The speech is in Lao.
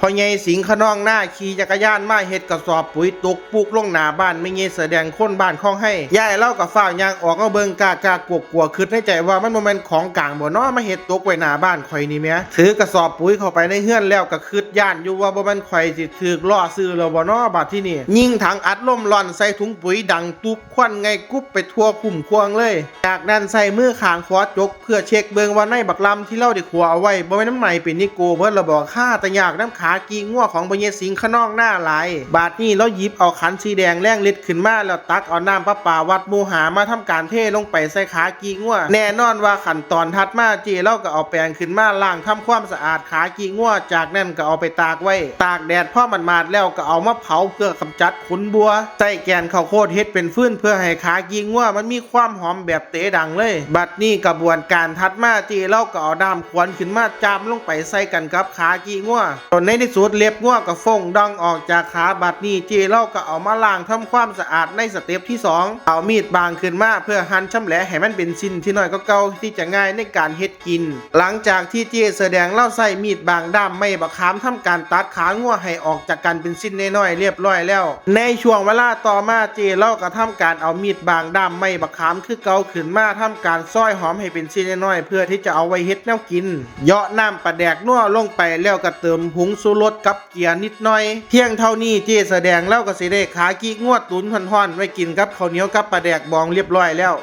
ພໍ່ໃຫຍ່ສິງຂະນອງນາຂີ່ຈັກກະຍານມາເຮັດກະສອບປຸຍຕົກປຸກລົງໜ້າບ້ານແມ່ເຍສະແດງຄົນບ້ານຄອງໄຮ. ຍາຍລາວກໍຟ້າວຍ່າງອອກມາເບິ່ງກ້າໆກົວໆ ຄິດໃນໃຈວ່າມັນບໍ່ແມ່ນຂອງກາງບໍ່ນໍ ມາເຮັດຕົກໄວ້ໜ້າບ້ານຂ້ອຍນີ້ແໝ. ຖືກະສອບປຸຍເຂົ້າໄປໃນເຮືອນແລ້ວກໍຄິດຢ້ານຢູ່ວ່າບໍ່ແມ່ນຂ້ອຍຊິຖືກລໍ້ຊື້ແລ້ວບໍ່ນໍ ບາດທີນີ້ຍິງຖັງອັດລົມລ່ອນໃສ່ຖົງປຸຍດັງຕຸບ ຄວັນໄງກຸບໄປທົ່ວຄຸ້ມຄວາງເລີຍ. ຈາກນັ້ນໃຊ້ມືຂ້າງຂວາຈົກເພື່ອເຊັກເບິ່ງວ່າໃນບັກລຳທີ່ລາວໄດ້ຂົ້ວເອົາໄວ້ ບໍ່ແມ່ນມັນໄໝ້ເປັນນິໂກເບິດລະບໍ. ຄາຕາຍາກນຳຂາກີ່ງົວຂອງພໍ່ໃຫຍ່ສິງຂະນອງນາຫຼາຍ. ບາດນີ້ລາວຫຍິບເອົາຂັນສີແດງແລງລິດຂຶ້ນມາ ແລ້ວຕັກເອົານ້ຳປະປາວັດໝູ່ຫ້າມາທຳການເທລົງໄປໃສ່ຂາກີ່ງົວ. ແນ່ນອນວ່າຂັ້ນຕອນຖັດມາ ເຈ້ລາວກໍເອົາແປງຂຶ້ນມາລ້າງທຳຄວາມສະອາດຂາກີ່ງົວ, ຈາກນັ້ນກໍເອົາໄປຕາກໄວ້ ຕາກແດດພໍໝາດໆແລ້ວກໍເອົາມາເຜົາເພື່ອກຳຈັດ ຂົນບົວ. ໃຊ້ແກ່ນເຂົ້າໂຄດເຮັດເປັນຟືນ ເພື່ອໃຫ້ຂາກີ່ງົວມັນມີຄວາມຫອມແບບເຕດັງເລີຍ. ບັດນີ້ກະບວນການຖັດມາ ເຈ້ລາວກໍເອົາດ້າມຂວານຂຶ້ນມາຈ້ຳລົງໄປໃສ່ກັນກັບຂາກີ່ງົວ ຈົນໃນທີ່ສຸດເລັບງົວກໍຟົ້ງດອງອອກຈາກຂາ. ບັດນີ້ເຈ້ລາວກໍເອົາມາລ້າງທຳຄວາມສະອາດໃນສະເຕັບທີສອງ ເອົາມີດບາງຂຶ້ນມາເພື່ອຫັ່ນຊຳແຫຼະໃຫ້ມັນເປັນຊິ້ນທີ່ນ້ອຍກວ່າເກົ່າ ທີ່ຈະງ່າຍໃນການເຮັດ ກິນ. ຫຼັງຈາກທີ່ເຈ້ເສືອແດງລາວໃຊ້ມີດບາງດ້າມໄມ້ບັກຂາມທຳການຕັດຂາງົວໃຫ້ອອກຈາກກັນເປັນຊິ້ນນ້ອຍໆຮຽບຮ້ອຍແລ້ວ, ໃນຊ່ວງເວລາຕໍ່ມາເຈ້ລາວກໍທຳການເອົາມີດບາງດ້າມໄມ້ບັກຂາມຄືເກົ່າຂຶ້ນມາທຳການຊອຍຫອມໃຫ້ເປັນຊິ້ນນ້ອຍໆ ເພື່ອທີ່ຈະເອົາໄວ້ເຮັດແນວກິນ. ເຍາະນ້ຳປາແດກນົວລົງໄປແລ້ວກໍເຕີມຜົງຊູລົດກັບເກືອນິດໜ້ອຍ. ພຽງເທົ່ານີ້ເຈ້ເສືອແດງລາວກໍຊິໄດ້ຂາກີ່ງົວຕຸນຮ້ອນໆໄວ້ກິນກັບເຂົ້າໜຽວກັບປາແດກບອງຮຽບຮ້ອຍແລ້ວ.